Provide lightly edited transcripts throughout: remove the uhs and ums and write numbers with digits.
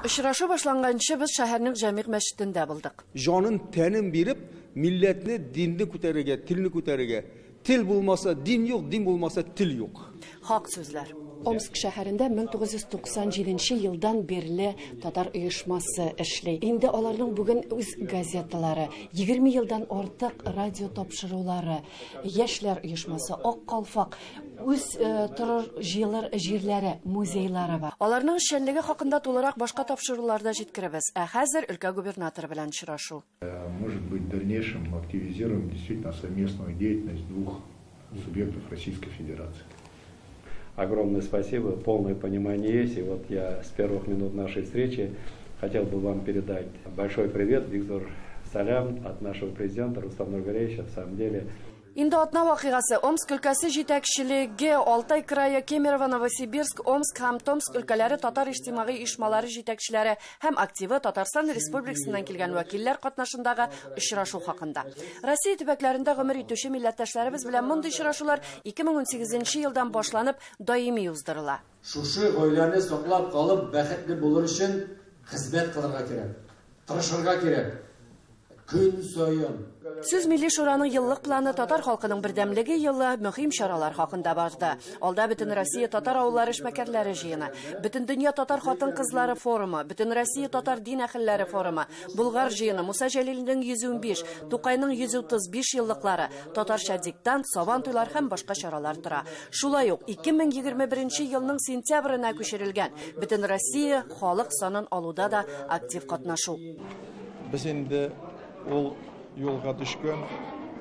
Очрашу башланганчы без шәһәрнең Җәмигъ мәчетендә булдык. Җанын, тәнен биреп, милләтне, динне күтәрергә, телне күтәрергә. Тел булмаса, дин юк, дин булмаса, тел юк. Хак сүзләр. Омск шәһәрендә 1997 елдан бирле татар оешмасы эшли. Инде аларның бүген үз газеталары, 20 елдан артык радио тапшырулары, яшьләр оешмасы, Ак калфак, үз торыр җыелыр җирләре, музейлары бар. Аларның эшчәнлеге хакында тулырак башка тапшыруларда җиткерәбез. Ә хәзер өлкә губернаторы белән очрашу. Может быть, в дальнейшем активизируем действительно совместную деятельность двух субъектов Российской Федерации. Огромное спасибо, полное понимание есть. И вот я с первых минут нашей встречи хотел бы вам передать большой привет, бик зур сәлам от нашего президента Рустама Нургалиевича. В самом деле. Инде атна вакыйгасы: Омск өлкәсе җитәкчелеге, Алтай крае, Кемерово, Новосибирск, Омск һәм Томск өлкәләре татар иҗтимагый оешмалары җитәкчеләре һәм активы, Татарстан Республикасыннан килгән вәкилләр катнашындагы очрашу хакында. Россия төбәкләрендә гомер итүче милләттәшләребез белән мондый очрашулар 2018 елдан башланып даими уздырыла. Шушы гаиләне саклап калып, бәхетле булыр өчен хезмәт кылырга кирәк, тырышырга кирәк. Көн саен. Сүз Милли Шураның еллык планы, татар халкының бердәмлеге елы, мөһим чаралар хакында барды. Алда Бөтен Россия татар авыллары эшмәкәрләре җыены, Бөтендөнья татар хатын-кызлары форумы, Бөтен Россия татар дин әһелләре форумы, Болгар җыены, Муса Җәлилнең 115, Тукайның 135 еллыклары, татарча диктант, Сабан туйлар һәм башка чаралар тора. Шулай ук 2021 елның сентябренә күчерелгән Бөтен Россия халык санын алуда да актив катнашу. Без инде ул юлга төшкән,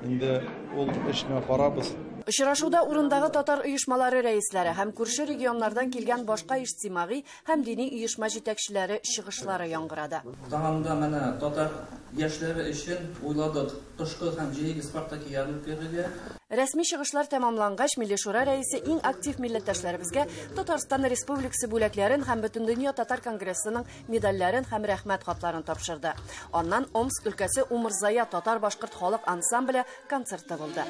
инде ул эшне карабыз. Очрашуда урындагы татар оешмалары рәисләре һәм күрше регионнардан килгән башка иҗтимагый һәм дини оешма җитәкчеләре чыгышлары яңгырады. Тагында менә татар яшьләре өчен уйладык кышкы һәм җәйге спартакиада үткәрергә. Рәсми чыгышлар тәмамлангач, Милли Шура рәисе иң актив милләттәшләребезгә Татарстан Республикасы бүләкләрен һәм Бөтендөнья татар конгрессының медальләрен һәм рәхмәт хатларын тапшырды. Аннан Омск өлкәсе Умырзая татар-башкорт халык ансамбле концерты булды.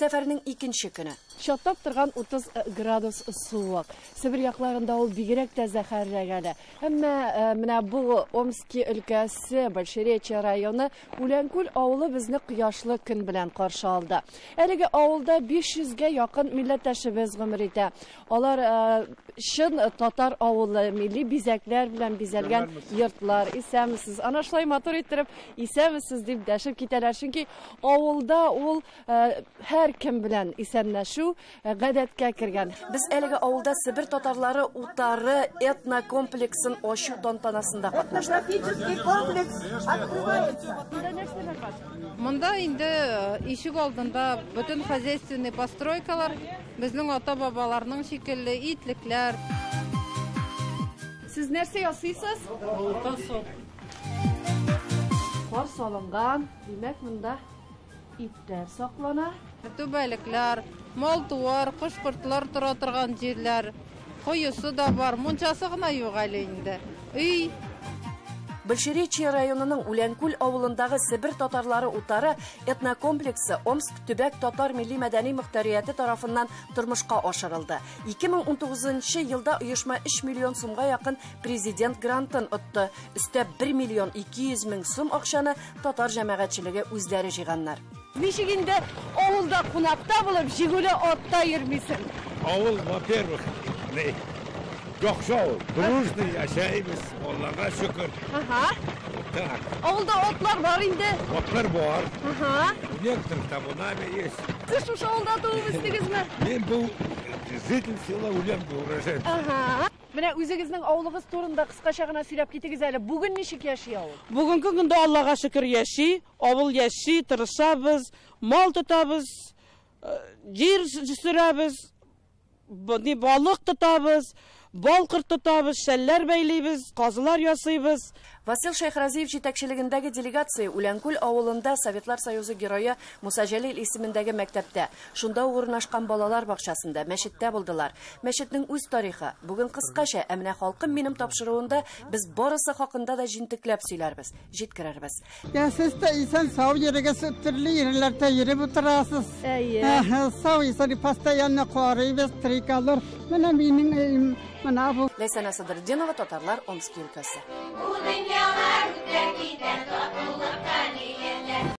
Сәфәрнең икенче көне. Чатлап торган 30 градус суык. Себер якларында ул бигрәк тә зәһәрләк әле. Әмма менә бу Омски өлкәсе, Большеречье районы, Үләнкүл авылы безне кояшлы көн белән каршы алды. Әлеге авылда 500гә якын милләттәшебез гомер итә. Алар чын татар авылы, милли бизәкләр белән бизәлгән йортлар. Исәнмесез. Ана шулай матур иттереп, исәнмесез дип дәшеп китәләр. Чөнки авылда ул һәркем белән исәнләшү гадәткә кергән. Без әлеге авылда Себер татарлары утары этнокомплексын ачу тантанасында катнаштык. Этнографический комплекс открывается. Монда инде ишек алдында бөтен хозяйственный постройкалар, безнең ата-бабаларның шикелле итлекләр. Сез нәрсә ясыйсыз? Кар салынган, димәк, монда итләр саклана. Түбәлекләр, мал-туар, кош-кортлар тора торган җирләр, коесы да бар, мунчасы гына юк әле инде. Өй. Большеречье районының Үләнкүл авылындагы Себер татарлары утары этнокомплексы Омск төбәк татар милли мәдәни мөхтәрияте тарафыннан тормышка ашырылды. 2019 елда оешма 3 миллион сумга якын президент грантын отты. Өстәп 1 миллион 200 мең сум акчаны татар җәмәгатьчелеге үзләре җыйганнар. Ничек инде авылда кунакта булып, җигүле атта йөрмисең? Авыл, во-первых, не, яхшы авыл, дружный яшәйбез, Аллага шөкер. Так. Авылда атлар бар инде. Атлар бар. Ага. У некоторых табунами есть. Сез шушы авылда туып үстегезме? Мин бу житель села Уленка, уроженец. Ага. Менә үзегезнең авылыгыз турында кыскача гына сөйләп китегез әле. Бүген ничек яши авыл? Бүгенге көндә Аллага шөкер яши, авыл яши, тырышабыз, мал тотабыз, җир сөрәбез, ни балык тотабыз, бал корт тотабыз, шәлләр бәйлибез, казылар ясыйбыз. Васил Шәйхразиев җитәкчелегендәге делегация Үләнкүл авылында Советлар Союзы герое Муса Җәлил исемендәге мәктәптә, шунда ук урнашкан балалар бакчасында, мәчеттә булдылар. Мәчетнең үз тарихы. Бүген кыскача, ә менә Халкым минем тапшыруында без барысы хакында да җентекләп сөйләрбез, җиткерербез. Я сез дә исән сау йөрегез, төрле җирләрдә йөреп утырасыз. Әйе. Сау исән постоянно карыйбыз, триколор. Менә минем өем, менә бу. Ләйсәнә Садретдинова, Татарлар, Омски өлкәсе. Бу дөньяга үтә